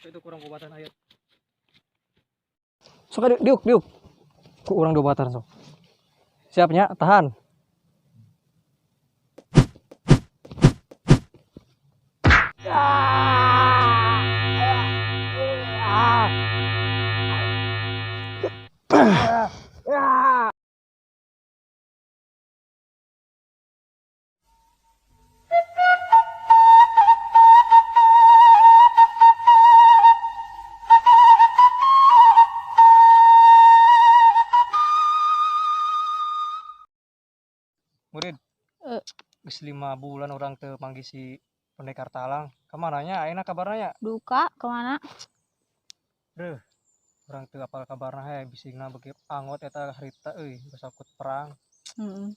Itu kurang obatan ayo. Sok diuk diuk. Ku urang diobatan sok. Siapnya, tahan. Murid, geus 5 bulan urang teu manggih si pendekar talang. Kamananya ayeuna kabarna nya? Duka kemana? Reuh, urang teu apal kabarna he, bisingna beuki angot eta harita euy, basakut perang. Heeh.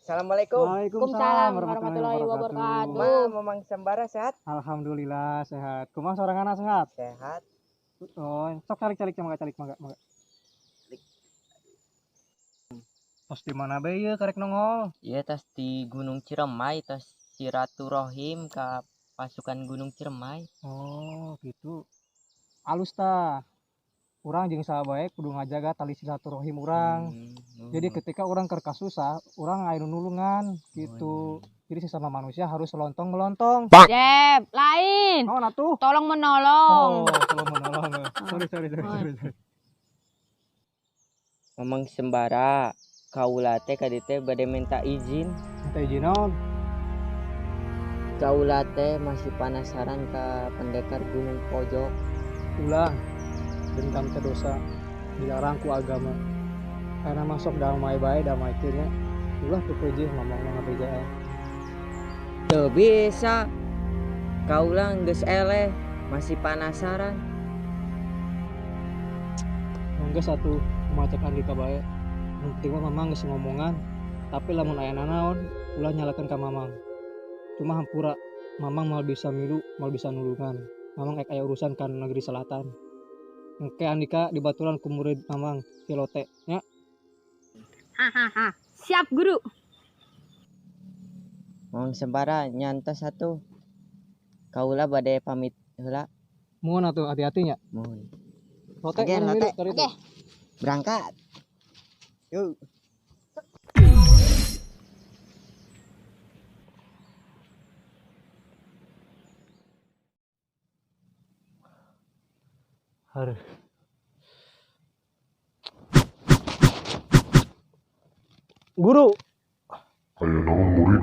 Assalamualaikum. Waalaikumsalam warahmatullahi wabarakatuh. Ma, Mamang Sembara sehat? Alhamdulillah sehat. Kumaha soranganna sehat? Sehat. Oh, sok calik-calik mangga calik mangga mangga. Tos di mana bae ieu karek nongol? Iya, tas di Gunung Ciremai, tas silaturahim ka pasukan Gunung Ciremai. Oh, gitu. Alus ta. Urang jeung saha bae kudu ngajaga tali silaturahim urang. Jadi ketika urang keur kasusah, urang aya nu nulungan gitu. Oh, iya. Jadi sesama manusia harus selontong melontong. Jeb, lain. Naon atuh? Tolong menolong. Oh, tolong menolong. Sorry, sorry, sorry, sorry, sorry. Mamang Sembara, kaula teh ka dieu teh bade minta izin. Minta izin naon? Kaula teh masih penasaran ka pendekar Gunung Pojok. Ulah, dendam teh dosa, dilarang ku agama. Karena masuk damai bae damai teh nya. Ulah pepeujeuh mamang mah ngabejaan. Teu bisa. Kaula geus eleh, masih penasaran. Geus atuh macet Andika bae. Nu penting mah mamang geus ngomongan, tapi lamun aya nanaon ulah nyalakeun ka mamang. Cuma hampura, mamang moal bisa milu, moal bisa nulungan. Mamang ek aya urusan ka negeri selatan. Engke Andika dibaturan ku murid mamang si Lote nya. Hahaha. Siap guru. Mamang Sembara nyantos atuh. Kaula bade pamit heula. Mohon atuh hati-hati nya. Mohon. Lote, Oke, mana Lote. milu tadi tuh? Oke. Berangkat. Yuk. Aduh. Guru. Aya naon murid?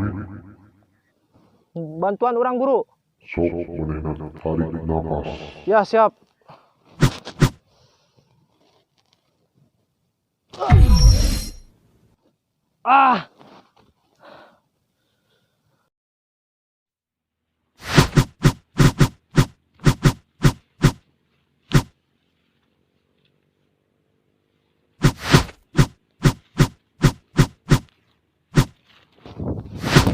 Bantuan orang guru. Sok manehna tarik napas. Ya siap. Ah.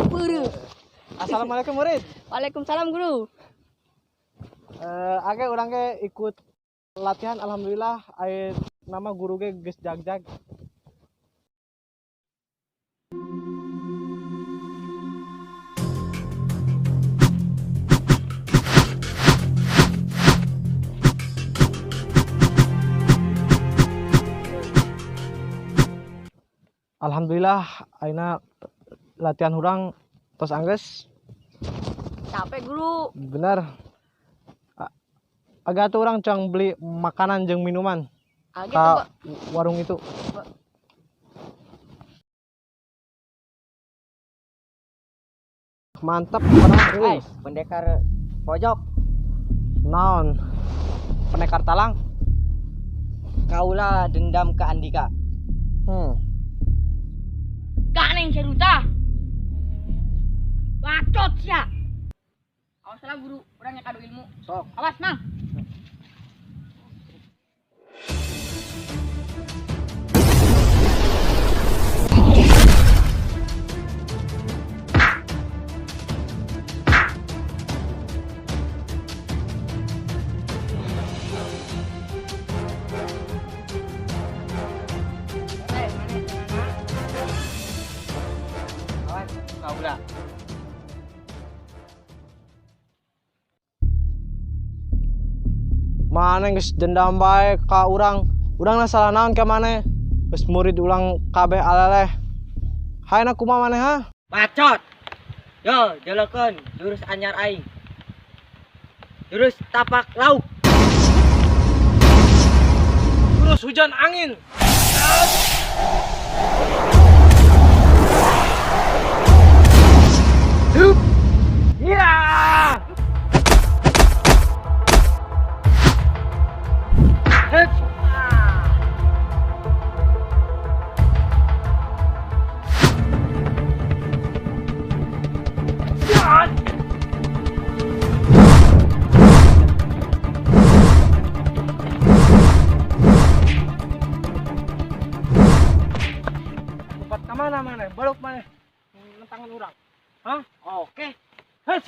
Guru. Assalamualaikum murid. Waalaikumsalam guru. Age urang ge ikut latihan alhamdulillah aya nama guru ge geus jag-jag. Alhamdulillah ayeuna latihan urang tos anggeus. Capek guru. Bener. Agak tuh orang cang beli makanan jeung minuman Agak ka tuh, warung itu. Mantap, pernah Hai, pendekar pojok. Naon? Pendekar talang. Kaula dendam ke Andika. Ganeng seruta. Bacot sia. Awas lah guru, urang nya kadu ilmu. Sok. Awas, Mang. Awas, kaula. Maneh geus dendam bae ka urang. Urang lah salah naon ka maneh? Geus murid urang kabeh aleleh. Hayana kumaha maneh ha? Bacot. Yo, jolokeun jurus anyar aing. Jurus tapak lauk. Jurus hujan angin. Tempat ka mana maneh? Balok maneh. Nentangan urang. Hah? Oke. Heh.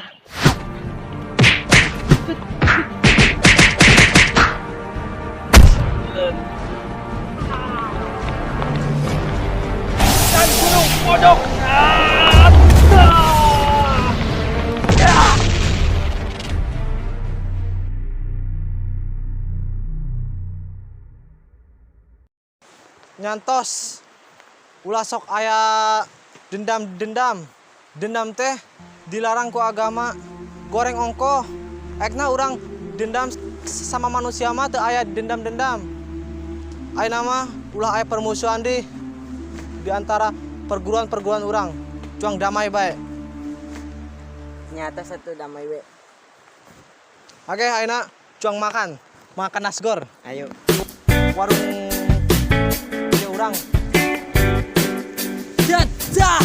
Dan gunung kodok. Nyantos ulah sok aya dendam-dendam. Dendam teh dilarang ku agama, goreng ongkoh. Ekna urang dendam sama manusia mah teu aya dendam-dendam. Ayeuna mah ulah aya permusuhan di antara perguruan-perguruan urang. Cuang damai bae. Nyata satu damai we. Oke, ayeuna cuang makan. Makan nasgor. Ayo. Warung ieu urang. Dadah.